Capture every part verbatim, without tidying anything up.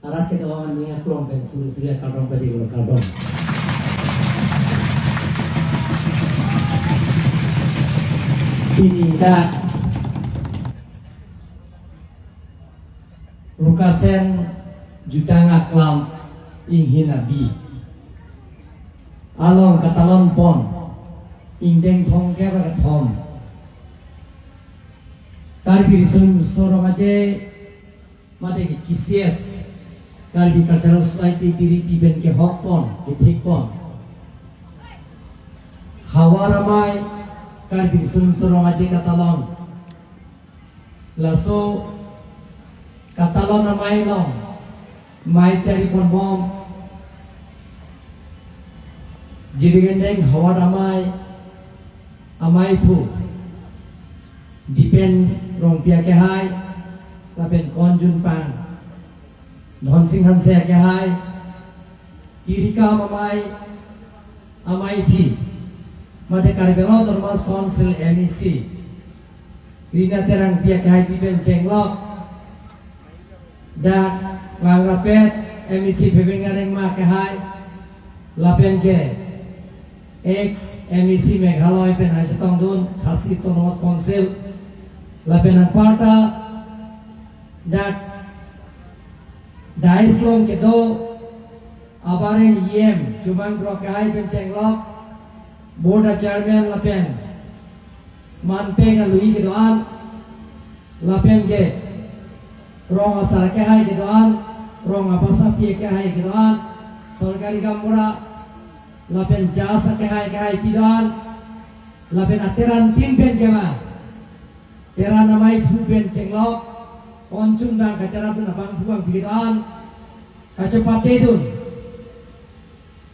Arat kedo-an ning aklong pen suri suri akardom pajirlo, kardom. Pini dak Rukasen jutang aklam inghin abi along katalon pon ingdeng thomkep ra kethom Karbi Riso Nimso Rong Aje mate ke K C S, Karbi Cultural Society tiripi pen kehok pon, kethik pon Havar Amei Karbi Riso Nimso Rong Aje katalon. Laso katalon amei along mei chari ponbom Jirikindeng Havar Amei, ameiphu Dipen Rongpi akehai, lapen konjunpang Dhonsing Hanse akehai, Tirikam Amei, ameiphi, mate Karbi Anglong Autonomous Council M A C Rina Terangpi akehaipi pen chenglok, dak Langrapet M A C Phebenga Rengma akehai, lapen ke ex M A C Meghalaya pen hai chetongdun Khasi Autonomous Council, lapen anparta dak dais along kedo abareng E M Chumang Kro akehai pen chenglok, board a chairman lapen manpeng alui kedo-an, lapen ke rong asar akehai kedo-an, rong abasapi akehai kedo-an, sorkari gaonbura, lapen jas akehai kehaipi do-an, lapen ateran tin pen kema, teran ameiphu pen chenglok, konjunpang kacharadun abangphu abangphi kedo-an, kachopatedun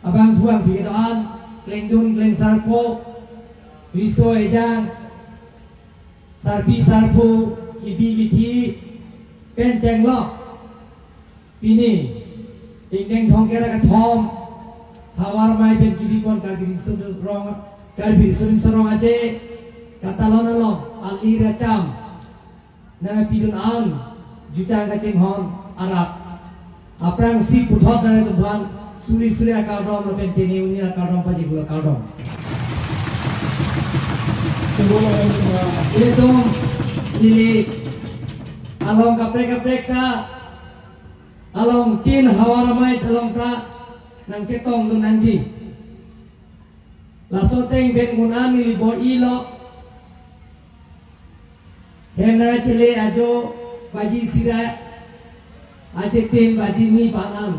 abangphu abangphi kedo-an, klengdun klengsarpo, riso ejang, sarpi sarpo, kibi kithi pen chenglok, pini ingdeng thomkep ra kethom Havar Amei pen kibi pon Karbi Riso Rong, Karbi Riso Nimso Rong Aje katalon along alir acham nangpidun an jutang kachinghon arat aphrangsi puthot nanglitum aphan suri suri akardom lapen tini uni akardom pajirlo, kardom. Ilitum neli along kaprek kaprek ta, along tin Havar Amei along ta nangchetongdun nangji. Laso ateng pen un-an neli bor-ilo. Hem nangchele ajo baji isi ra aje tin baji ni pen an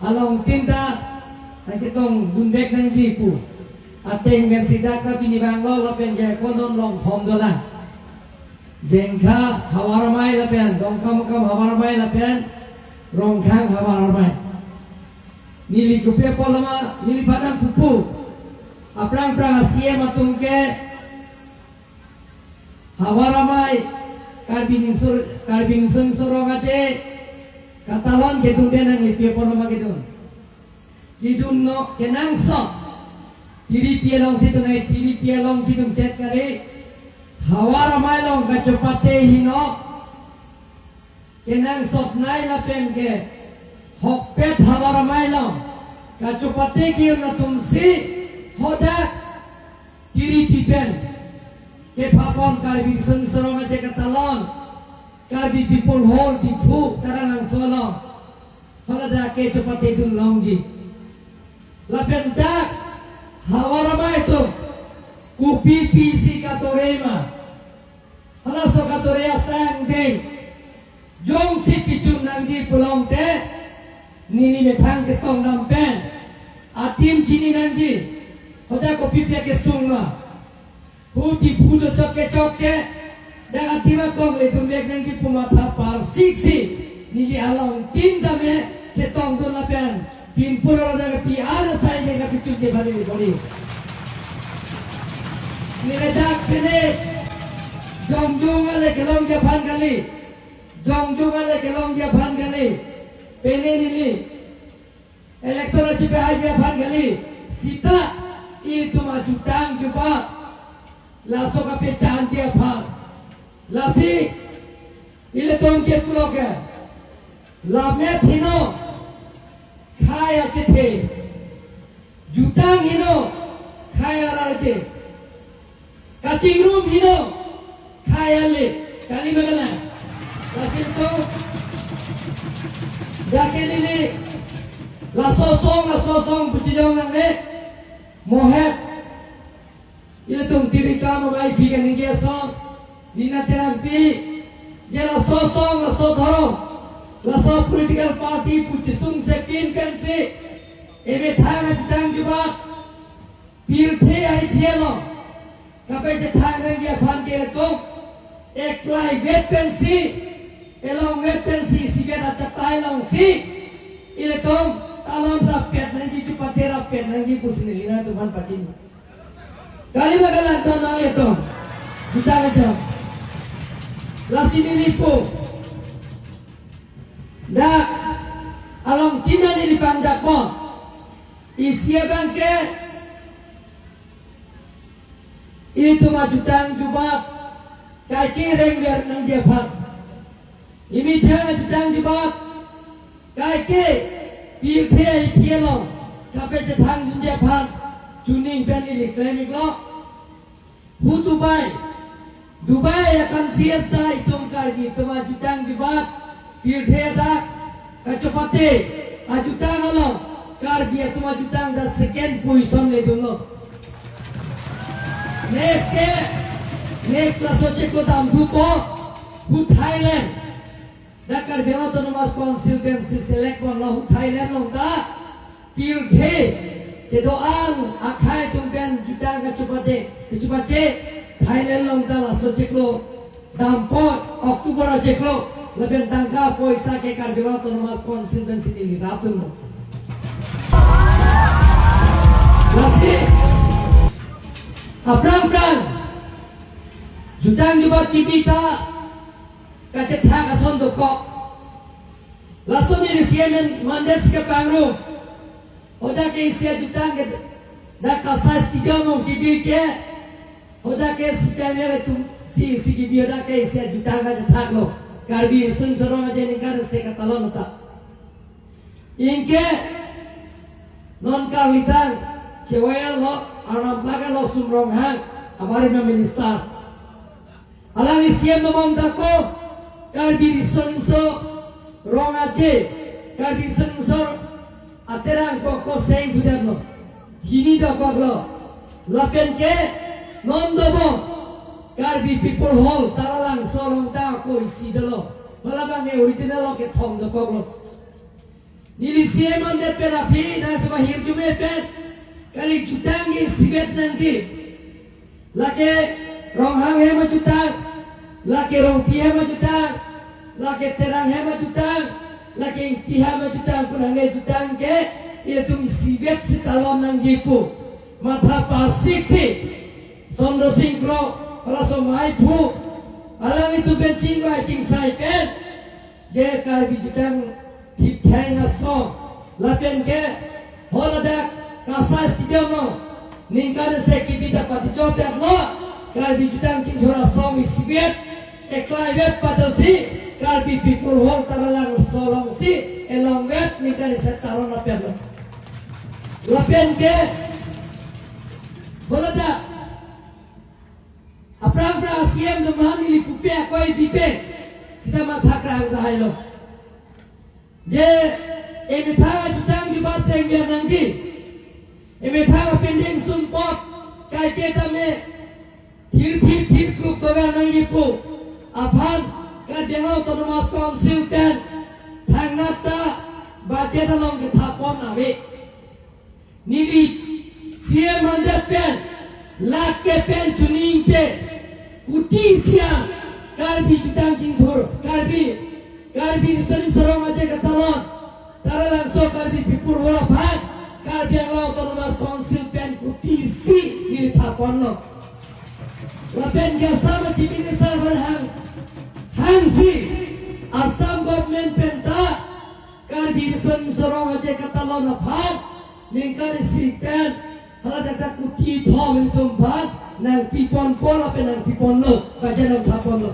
along tin ta nangchetongdun vek nangji pu ateng pen si dak ta pini banglo lapen ke konon long thom dolang. Jengkha Havar Amei lapen Dongkamukam Havar Amei lapen Rongkhang Havar Amei. Neli kopi apot loma neliphan nangpupo. Aphrang aphrang a-C E M atum ke Havar Amei, Karbi Nimso, Karbi Nimso Rong Aje katalon kedun den nangli pi apot loma kedun. Kedun non kenangsot. Tiripi along si tunai, tiripi along kedun chet kali. Havar Amei along kachopate henlo. Kenangsot nei lapen ke hokpet Havar Amei along kachopate ke-un atum si hadak tiripi pen kepha pon Karbi Riso Nimso Rong Aje katalon, Karbi People Hall Diphu Taralangso along hala dak kachopatedun longji. Lapen dak Havar Amei atum kopi pisi katore ma, halaso katore asai angdeng jongsi pichun nangji pulote, neli methang chetongdam pen adim chini nangji. Hadak kopi pi akesung ma, hu Diphu do chok ke chokche, dak adim akong ledun vek nangji pu matha parsiksi neli along tin tame chetongdun lapen pinpur along dak pi ara sai ke kapichunji bhari bhari. Neli dak pele jongjong ale kelongji aphan kali. Jongjong ale kelongji aphan kali. Pele neli election achipahaiji aphan kali. Sita ilitum ajutang jubat laso kapechanji aphan. Lasi ilitum ke pulo ke Lammet heno khei achethe, jutang heno khei arje, kachingrum heno khei ale, kali ma kalang? Lasi to, dak ke neli laso asong, laso asong pu chejong nangne, mohet. Ilitum Tirikam amei aphi kaningje ason, Rina Terangpi, je laso asong, laso adhorom, laso political party pu chesung sepin pensi, emethang ajutang jubat pirthe ahithi along kapachethang nangji aphan ke ilitum eklaivet pensi, elongvet pensi, isivet achatai alongsi ilitum talon rappet nangji, chupate rappet nangji pusi neli nangtum aphan pachini. Kali ma kalang, ton nanglitum? Jutang aja. Lasi neli pu, dak along tina neli pangdakpon. Isi abang ke, ilitum ajutang jubat kaike rengver nangji aphan, emethang ajutang jubat kaike pirthe ahithi along kapachethang dunji aphan chuning pen ili klem iklo. Hu Dubai, Dubai akam sir ta itum Karbi atum ajutang jubat pirthe dak kachopate ajutang along Karbi atum ajutang ta second position ledunlo. Next ke, next laso chiklo damthupo, hu Thailand. Dak Karbi Anglong Autonomous Council pensi select ponlo, hu Thailand along ta pirthe kedo-an akhei atum pen jutang kachopate, kachopache Thailand along ta laso chiklo dampo, October achiklo, lapen tangka poisa ke Karbi Anglong Autonomous Council pensi neli rapdunlo. Lasi aphrang aphrang jutang jubat kibi ta kachethak ason dokok. Laso neli C M mandate si kapangrum. Hadak ke isi ajutang ke dak Kasai Stadium along kibi ke, hadak ke si P M L A atum si, si kibi, hadak ke isi ajutang kachethaklo. Karbi Riso Nimso Rong Aje ningkan isi katalon ta. Anke non kalitang chewaylo, Arnam Plak lo, Sum Ronghang, abarim aminister. Alangli C M dobom ta ko Karbi Riso Nimso Rong Aje, Karbi Riso Nimso Aterang ko, ko seng sudah lo. Hini dokoklo. Lapen ke non dobom Karbi People Hall Taralangso along ta ko isi dolo. Hala abang ke original lo, kethom dokoklo. Neli C M mandate pen aphi nangtum ahirjume pen kali, jutang ke isivet nangji. Lake Ronghang hem ajutang, lake Rongpi hem ajutang, lake Terang hem ajutang, lake Ingti hem ajutang, pu nangne jutang ke ilitum isivet si talon nangji pu matha parsik si Chandra Sing Kro, halaso amei aphu, alanglitum pen chingvai chingsai pen, je Karbi jutang thiptheng asong, lapen ke haladak Kasai Stadium along ningkan isi kibi ta patichor det lo, Karbi jutang chingthur asong isivet, eklaivet padosi Karbi People Hall Taralangso alongsi elongvet ningkan isi taron apet lo. Lapen ke haladak aphrang aphrang C M atum aphan neli pupe akoi bipe sita matha krang tahai lo. Je emethang ajutang jubat rengver nangji, emethang apindeng sumpot kaike tame thir thir thir kluk tover nangji pu aphan Karbi Anglong Autonomous Council pen thangnat ta budget along kethapon ave. Neli C M mandate pen, lake pen chuning pe, kuti isi an Karbi jutang chingthur, Karbi, Karbi Riso Nimso Rong Aje katalon Taralangso Karbi People Hall aphan Karbi Anglong Autonomous Council pen kuti isi neli thaponlo. Lapen ke Assam Chief Minister aphan hang, hangsi Assam government pen ta Karbi Riso Nimso Rong Aje katalon aphan ningkan isi pen haladak ta kuti thom ilitum aphan nangpiponpo lapen nangpiponlo, budget nangthaponlo.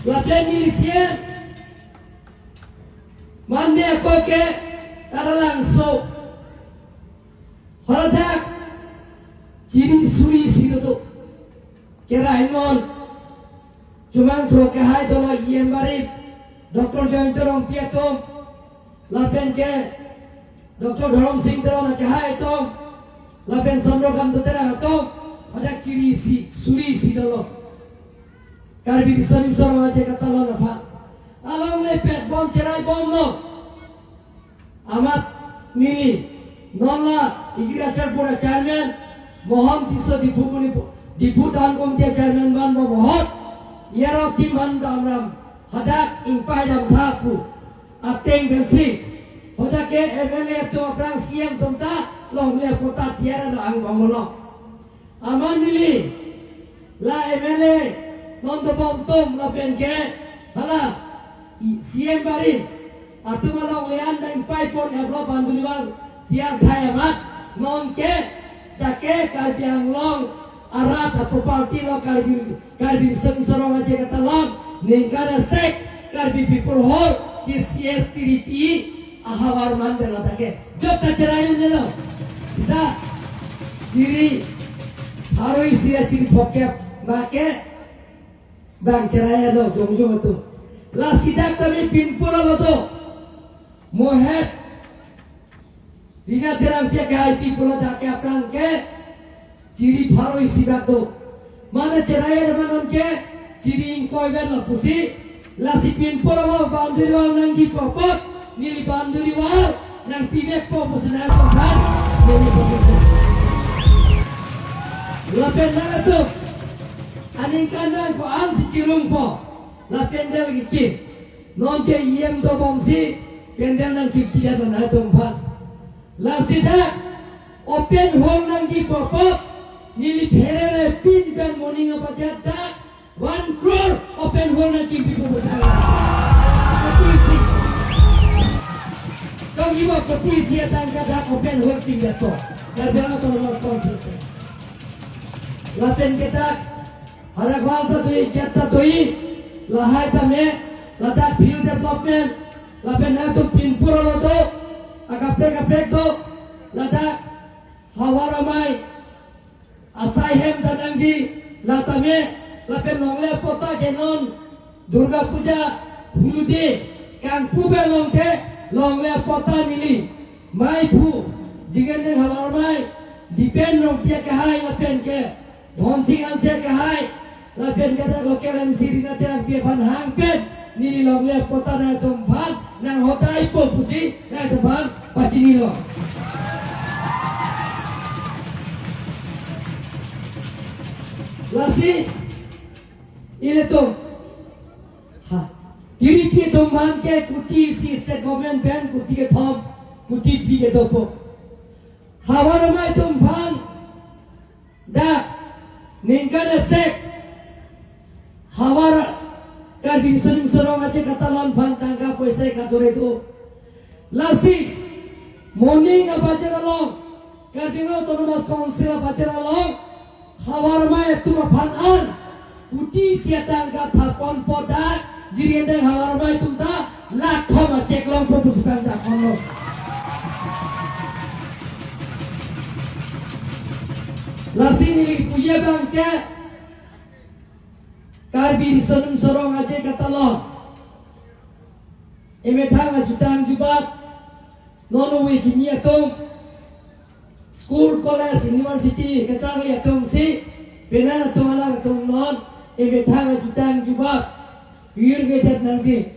Lapen neli C M Ne ako ke Taralangso. Haladak chiri suri si do. Kerai non Chumang Throk kehai dolo E M barim, Doctor Jayanta Rongpi atum, lapen ke Doctor Dhorom Sing Teron kehai atum, lapen Chandrakanta Terang atum, hadak chiri si, suri si dolo. Karbi Riso Nimso Rong Aje Katalon aphan. Alongle pet bom cherai bomlo. Amat neli non la Agriculture Board Chairman Mohon Tisso, Diphu Manipur, Diphu Town Committee Chairman van mo mohot, iyaro team van damram, hadak ingpai damtha pu ateng pensi, hadak ke M L A atum aphrang C M atum ta longle patta tiar lo angbong lo. Amat neli la M L A non dobom atum lapen ke hala C M barim atum alongle an dang pai pon, ablo banduli wal tiang thai amat non ke dak ke Karbi Anglong arat a-property lo, Karbi, Karbi Riso Nimso Rong Aje Katalon ningkan asek Karbi People Hall ke C S T D P ahavar mandala dak ke. Jok ta cherai un-elo. Sita chiri pharo isi ra chiri phokep make bang cherai-etlo jongjong atum. Lasi dak tame pinpur alo do. Mohet Rina Terangpi akehai pi pulo dak ke aphrang ke chiri pharo isi bak do. Mane cherai-et ma non ke chiri ingkoi vet lo pusi, lasi pinpur alo boundary wall nangji pu apot neli boundary wall nangpivekpo pusi nangphan neli pusi. Lapen nangtum aningkan nangpo-an si chirumpo, la pandal kekim. Non ke E M dobomsi pandal nangkipkida nangtumphan. Lasi dak open hall nangji pu apot neli pherere pin pen moning abajar dak one crore open hall nangkimpipo besai. Kotisi. Kong iwa kotisi atangka dak open hall kimpipo. Karbi Anglong Autonomous Council. Lapen ke dak Harakwal ta doi, ket ta doi, lahai tame, ladak field development, lapen nangtum pinpur alo do, akaprek kaprek do, ladak havar amei asai hem ta nangji, la tame, lapen longle patta ke non, Durga Puja, Phuludi, kangpu pen longte, longle patta neli, maiphu, Jigendeng havar amei, Dipen Rongpi akehai lapen ke, Dhonsing Hanse akehai, lapen ke dak local M C Rina Terangpi aphan hang pen, neli longle patta nangtumphan, nanghodaipo pusi, nangtumphan, pachinilo. Lasi, ilitum. Ha. Kiri pi atumphan ke kuti isi state government pen kuti kethom, kuti phli kedopo. Havar amei atumphan dak ningkan asek havar Karbi Riso Nimso Rong Aje Katalon aphan tangka poisa kadure do. Lasi moning abajar along, Karbi Anglong Autonomous Council abajar along, havar amei atum aphan an kuti isi atangka thapon po dak, Jigendeng havar amei atum ta, lakh thom achek longpo pusi pangdak kono. Lasi neli puji abang ke, Karbi Riso Nimso Rong Aje Katalon, emethang ajutang jubat, non ove kimi atum, school, college, university kacharli atum si, penang atum alang atum non, emethang ajutang jubat, virvedet nangji.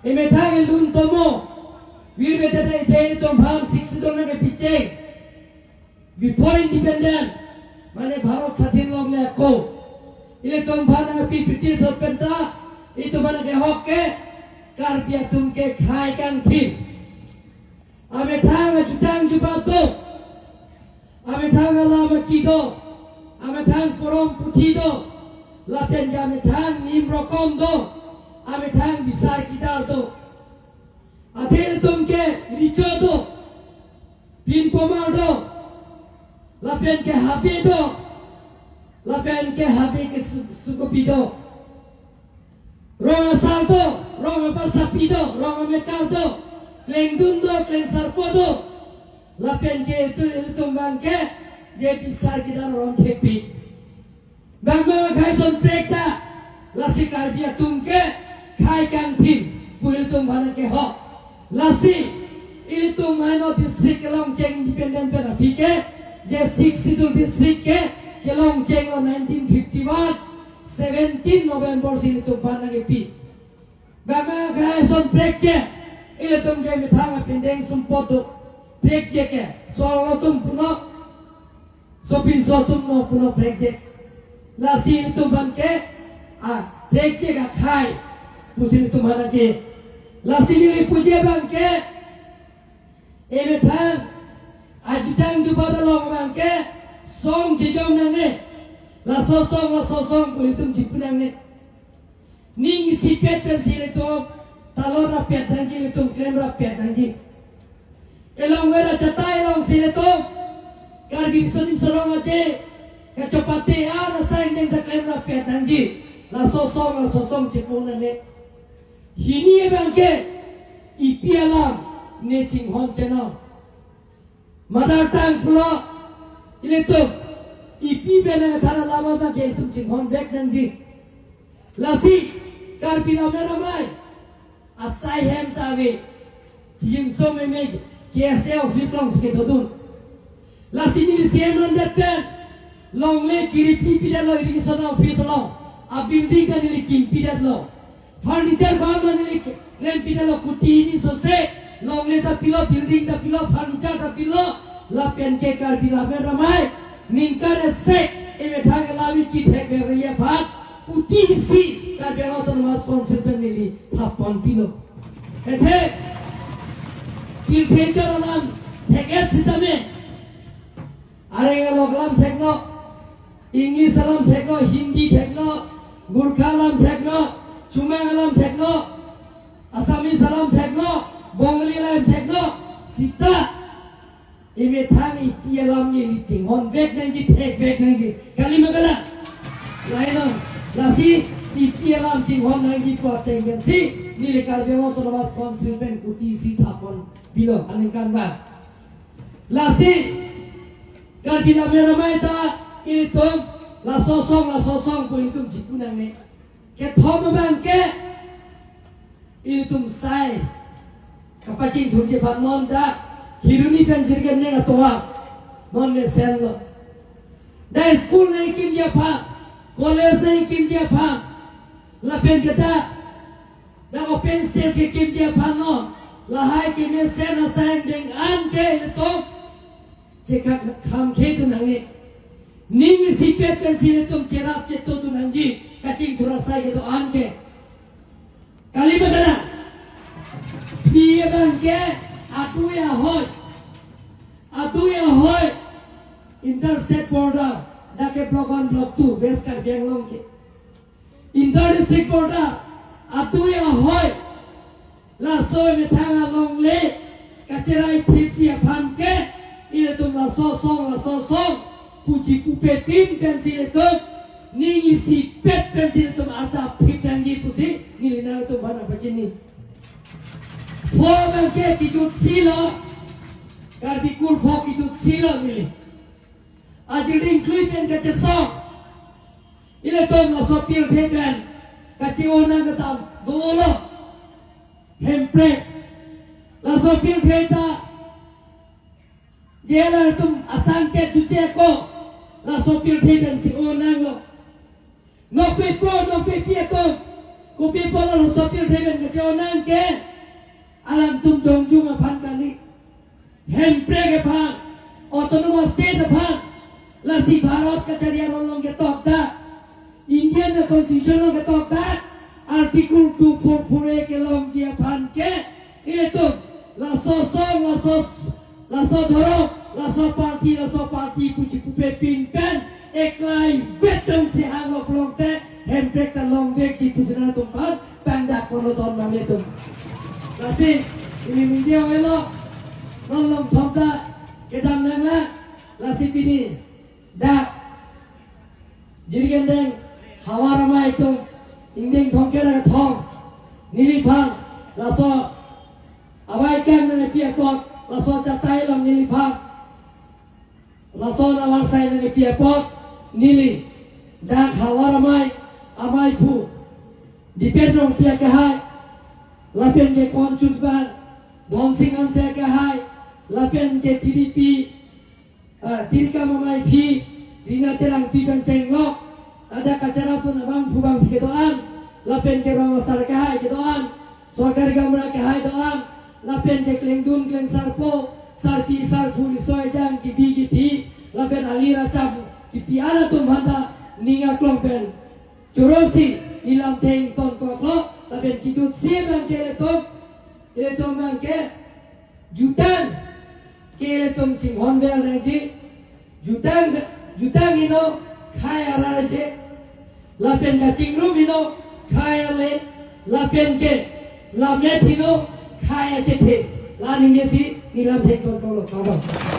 Emethang elun tomo, virvedet, ite itumphan sixty dollar ke piteng. Before independent, mane Bharat sadhin longle ako, ilitum aphan nangpi British atum pen ta, itum aphan kehok ke, Karbi atum ke khei kangthim. Amethang ajutang jubat do, amethang alam aki do, amethang porom puthi do, lapen ke amethang nim rokom do, amethang bisar kidar do. Athe ilitum ke recho do, pinpomar do, lapen ke habe do, lapen ke habe ke su-, sukopi do. Rong asal do, rong abasapi do, rong amekar do, Klengdun do, klengsarpo do. Lapen ke itum, itum abang ke, je bisar kita ron thepi. Bang bang akhai son prek ta, lasi Karbi atum ke khai kangthim pu ilitum aphan ke ho. Lasi ilitum Haino district kelongcheng independent pen aphi ke, je Sixth Schedule district ke kelongcheng lo nineteen fifty-one, seventeen November si ilitum aphan nangkepi. Bang bang akhai son prekche, ilitum ke methang apindeng sumpot do. Prekche ke, so atum puno, sopinso atum no puno prekche. Lasi ilitum abang ke, ah, prekche akhai pusi ilitum aphan ke. Lasi neli puji abang ke, emethang ajutang jubat along abang ke, song chejong nangne. Laso song, laso song pu ilitum chipu nangne. Ning isipet pensi ilitum talon rapet nangji, ilitum klem rapet nangji. Elong vera chata elong si ilitum Karbi Riso Nimso Rong Aje kachopate an asai angdeng ta klem rapet nangji. Laso song, laso song chipu nangne. Hini abang ke ipi alam ne chinghon chenam. Mother tongue pulo, ilitum ipi pen nangthan alam abang ke ilitum chinghon vek nangji. Lasi Karbi Lammet Amei asai hem ta ave. Chijingso meme K S A office along si kedodun. Lasi neli C M rondet pen longle chiri pi pidetlo irrigation office along. A building ta neli kim pidetlo. Furniture bang ma neli klem pidetlo, kuti hini sose, longle ta pilo, building ta pilo, furniture ta pilo, lapen ke Karbi Lammet Amei ningkan isi emethang alam kithek beri aphan kuti isi Karbi Anglong Autonomous Council pen neli thap pon pilo. Athe pirthe chor alam thek-et sitame, areng alok alam thekno, English alam thekno, Hindi thekno, Gurkha alam thekno, Chomang alam thekno, Assamese alam thekno, Bongali alam thekno, sita emethang ipi alam neli chinghon vek nangji, thek vek nangji. Kali ma kalang? Lahai lo. Lasi ipi alam chinghon nangji pu ateng pensi neli Karbi Anglong Autonomous Council pen kuti isi thap pon pilo aningkan abang. Lasi Karbi Lammet Amei ta ilitum laso song, laso song pu ilitum chipu nangne. Kethom abang ke ilitum sai kapachingthurji aphan non ta Kheroni pen Jirikindeng atovar non mesenlo. Dak school nangkimji aphan, college nangkimji aphan, lapen ke dak, dak open stage kekimji aphan non, lahai kemesen asai angdeng an ke ilitum chekak kham khe tu nangne. Ning isipet pensi ilitum cherap cheto tu nangji, kachingthur asai kedo-an ke. Kali ma kalang? Phi abang ke atui ahoi, atui ahoi inter-state border, dak ke block one, block two, West Karbi Anglong ke. Inter-district border, atui ahoi, laso methang alongle kacherai thipji aphan ke, ilitum laso song, laso song pu chipupe pin pensi ilitum, ning isipet pensi ilitum archap thip nangji pusi neli nangtum aphan pachini. Pho abang ke kejut silo, Karbi kur pho kejut silo neli. Ajir ding klui pen kachesong. Ilitum laso pirthe pen kache-o nang kedam dolo. Hemprek. Laso pirthe ta je latum asang ke chuche ko, laso pirthe pen che-o nanglo. Nokpe po, nokpe pi atum, kopi apotlo laso pirthe pen kache-o nang ke? Alangtum jongjung aphan kali. Hemprek aphan, autonomous state aphan, lasi Bharat kachari aron along ketok dak, Indian constitution along ketok dak, Article two four four A kelongji aphan ke, ilitum laso song, laso, laso dhorom, laso party, laso party pu chipupe pin pen eklai vetong si hanglo pulote, Hemprek ta longvekji pusi nangtum aphan pangdak polo ton mame atum. Lasi pini ningje oi lo, non longthom ta kedam nanglang. Lasi pini dak Jirikindeng havar amei atum, ingdeng thomkep ra kethom, neliphan laso abai kan apot, laso achatai along neliphan lason avarsai nangkepi apot neli dak Havar Amei, Amei aphu Dipen Rongpi akehai, lapen ke Konchunban Dhonsing Hanse akehai, lapen ke T D P, ah, Tirikam Amei aphi Rina Terangpi pen chenglok, ladak kacharapdun abangphu bangphi kedo-an, lapen ke rong asar akehai kedo-an, sorkari gaonbura akehai do-an, lapen ke klengdun klengsarpo, sarpi sarpo, riso ejang, kibi kiphi, lapen ali racham kipi an atum aphanta ning aklong pen choroksi ilamthe ingtonkoklo, lapen kejutsi abang ke ilitum, ilitum abang ke jutang ke ilitum chinghon vel nangji, jutang, jutang heno khei ararje, lapen kachingrum heno khei ale, lapen ke lammet heno khei achethe, la ningje si neli lamthe ingtonkoklo, kardom.